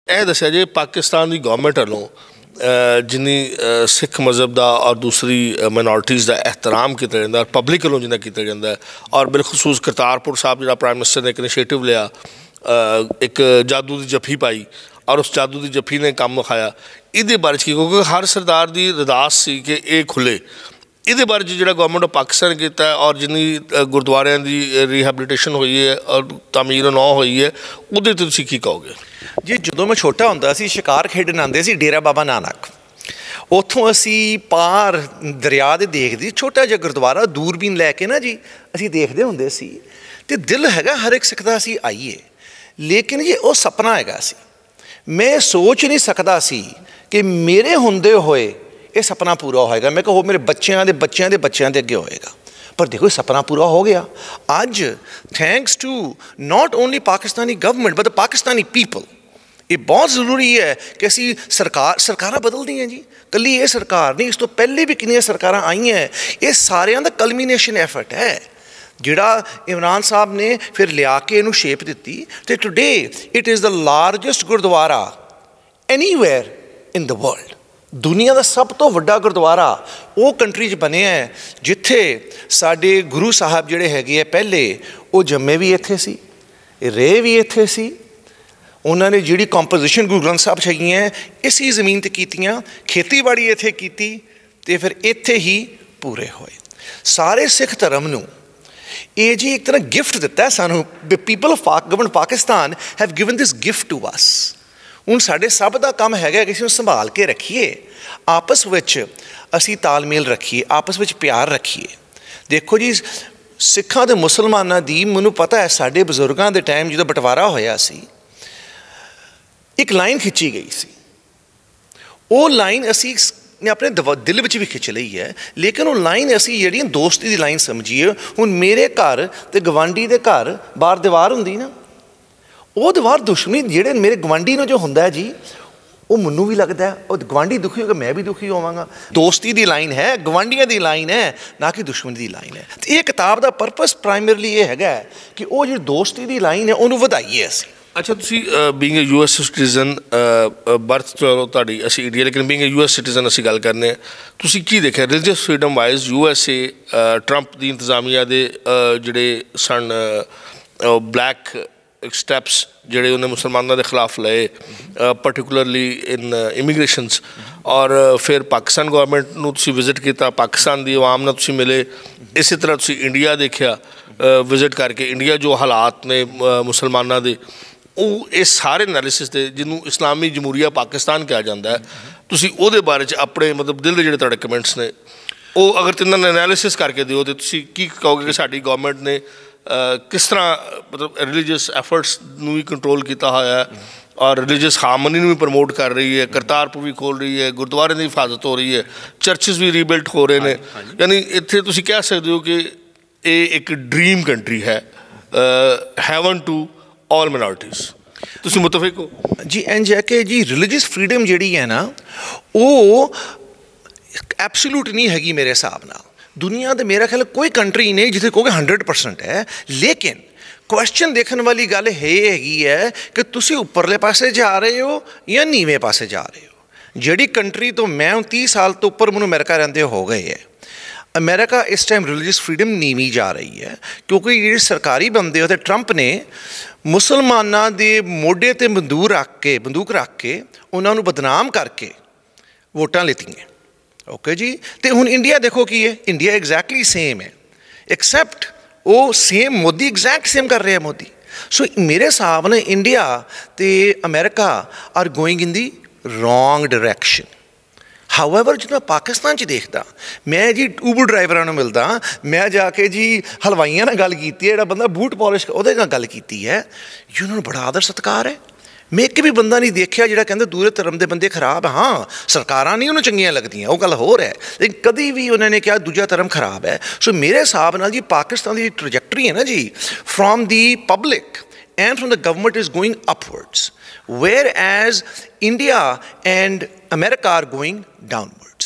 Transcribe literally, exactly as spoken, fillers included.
اے دسیا جی Pakistan the government ولوں جنہیں سکھ مذہب دا اور دوسری مائنارٹیز دا احترام کیتا جاندا ہے اور پبلک ولوں جنہیں کیتا جاندا ہے، اور بالخصوص کرتارپور صاحب جنہاں پرائم منسٹر نے اک انیشیٹو لیا، اک جادو دی جپھی پائی اور اس جادو دی جپھی نے کم مکھایا۔ ایہدے بارے چ کی کہو کہ ہر سردار دی رداس سی کہ ایہہ کھلے۔ ایہدے بارے چ جیہڑا گورنمنٹ آف پاکستان کیتا ہے اور جنہیں گردواریاں دی ریہیبلیٹیشن ہوئی ہے اور تعمیر نو ہوئی ہے، اوہدے تے تسی کی کہو گے؟ جی، جدوں میں چھوٹا ہوندا سی، شکار کھیڈن آندے سی ڈیرہ بابا نانک۔ اتھوں اسی پار دریا دے دیکھدے، چھوٹا جیہا گردوارا، دوربین لے کے نا جی، اسی دیکھدے ہوندے سی۔ تے دل ہیگا ہر اک سکھدا سی آئیے، لیکن جی او سپنا ہیگا سی۔ میں سوچ نہیں سکدا سی کہ میرے ہوندے ہوئے ایہہ سپنا پورا ہوئے گا۔ میں کہو میرے بچیاں دے بچیاں دے بچیاں دے اگے ہوئے گا۔ پر دیکھو، سپنا پورا ہو گیا۔ اج، thanks to not only Pakistani government but the Pakistani people, ایہہ بہت ضروری ہے کہ اسی سرکار سرکاراں بدل دیاں جی۔ کلی ایہہ سرکار نہیں، اس توں پہلے وی کنیاں سرکاراں آئیاں ہیں۔ ایہہ ساریاں دا کلمینیشن ایفرٹ ہے، جیہڑا عمران صاحب نے فیر لیا کے انہوں شیپ دتی۔ تے today it is the largest gurdwara any where in the world. دنیا دا سب توں وڈا گردوارا او کنٹری چ بنیا ہے، جتھے ساڈے گرو صاحب جیہڑے ہیگے ہیں پہلے، او جمے وی ایتھے سی، رہے وی ایتھے سی۔ انہاں نے جیہڑی کمپوزیشن گرو گرنتھ صاحب چ ہیگیاں، اسی زمین تے کیتیاں، کھیتی باڑی ایتھے کیتی، تے فیر ایتھے ہی پورے ہوئے۔ سارے سکھ دھرم نوں ایہہ جی اک طرح گفٹ دتا ہے سانوں۔ The people of Pak- government Pakistan have given this gift to us. ہن ساڈے سب دا کم ہیگا کہ اسی نوں سنبھال کے رکھیے، آپس وچ اسی تال میل رکھیے، آپس وچ پیار رکھیے۔ دیکھو جی، سکھاں تے مسلماناں دی، مینوں پتہ ہے ساڈے بزرگاں دے ٹائم جدوں بٹوارا ہویا سی، اک لائن کھچی گئی سی۔ او لائن اسی نے اپنے دو- دل وچ وی کھچ لئی ہے، لیکن او لائن اسی جیہڑی دوستی دی لائن سمجھیے۔ ہن میرے گھر تے گوانڈی دے گھر بار دیوار ہوندی نا، او دیوار دشمنی جیہڑے میرے گوانڈی نوں جو ہوندا ہے جی، او مینوں وی لگدا ہے، او گوانڈی دکھی ہو گیا، میں وی دکھی ہوواں گا۔ دوستی دی لائن ہے، گوانڈیاں دی لائن ہے، نہ کہ دشمنی دی لائن ہے۔ تے ایہہ کتاب دا پرپس پرائمرلی ایہہ ہیگا ہے کہ او جیہڑی دوستی دی لائن ہے، اونوں ودھائیے اسی۔ اچھا، تسی being a U S citizen, birth چلو تہاڈی اسی انڈیا، لیکن being a U S citizen اسی گل کرنے ہیں، تسی کی دیکھیا religious freedom wise U S A, Trump دی انتظامیہ دے جڑے سن بلیک سٹیپس جڑے انہیں مسلماناں دے خلاف لئے، پرٹیکولرلی ان امیگریشنز، اور پھر پاکستان گورنمنٹ نوں تسی وزٹ کیتا، پاکستان دی عوام نال تسی ملے، اسی طرح تسی انڈیا دیکھیا، وزٹ کر کے انڈیا جو حالات نے مسلماناں دے، او اس سارے انالیسس دے جنوں اسلامی جمہوریہ پاکستان کہا جاندا ہے، تسی او دے بارے چ اپنے مطلب دل دے جڑے تہاڈے کمنٹس نے، او اگر تنہاں نے انالیسس کر کے دیو تے تسی کی کہو گے کہ ساڈی گورنمنٹ نے کس طرح مطلب ریلیجس ایفرٹس نوں وی کنٹرول کیتا ہویا ہے اور ریلیجس ہارمونی نوں وی پروموٹ کر رہی ہے، کرتارپور وی کھول رہی ہے، گردوارے دی حفاظت ہو رہی ہے، چرچز وی ریبلٹ ہو رہے نے۔ یعنی اتھے تسی کہہ سکدے ہو کہ اے ایک ڈریم کنٹری ہے، ہیون ٹو آل مائنارٹیز۔ تسی متفق ہو؟ جی انج ہے کہ جی ریلیجس فریڈم جیڑی ہے نا، او ایبسولوٹ نہیں ہے گی میرے حساب نال۔ دنیا دے میرا خیال کوئی کنٹری نہیں جتھے کوئی ہنڈریڈ پرسنٹ ہے۔ لیکن کوشچن دیکھن والی گل ہے گی ہے کہ تسی اوپرلے پاسے جا رہے ہو یا نیویں پاسے جا رہے ہو؟ جیڑی کنٹری تو میں تیس سال تو اوپر مینوں امریکہ رہندے ہو گئے ہے، امریکہ اس ٹائم ریلیجس فریڈم نیویں جا رہی ہے، کیونکہ جیڑے سرکاری بندے ہوتے ٹرمپ نے مسلماناں دے موڈے تے بندوق رکھ کے بندوق رکھ کے انہاں نوں بدنام کر کے ووٹاں لیتی ہیں۔ اوکے جی، تے ہن انڈیا دیکھو کی ہے، انڈیا ایگزیکٹلی سیم ہے، ایکسپٹ او سیم مودی، ایگزیکٹ سیم کر رہے ہیں مودی۔ سو میرے حساب نے انڈیا تے امریکہ are going in the wrong direction. However جدوں میں پاکستان چ دیکھدا، میں جی اوبر ڈرائیوراں نوں ملدا، میں جا کے جی حلوائیاں نال گل کیتی ہے، جڑا بندہ بوٹ پالش اوہدے نال گل کیتی ہے، جی انہاں نوں بڑا آدر ستکار ہے۔ میں اک وی بندہ نہیں دیکھیا جڑا کہندا دورے دھرم دے بندے خراب ہے۔ ہاں، سرکاراں نہیں انہوں چنگیاں لگدیاں، او گل ہور ہے، لیکن کدی وی انہوں نے کہا دوجا دھرم خراب ہے۔ سو میرے حساب نال جی پاکستان دی ٹریجیکٹری ہے نا جی، from the public and from the government is going upwards, whereas India and امریکہ آر گوئنگ ڈاؤنورڈ۔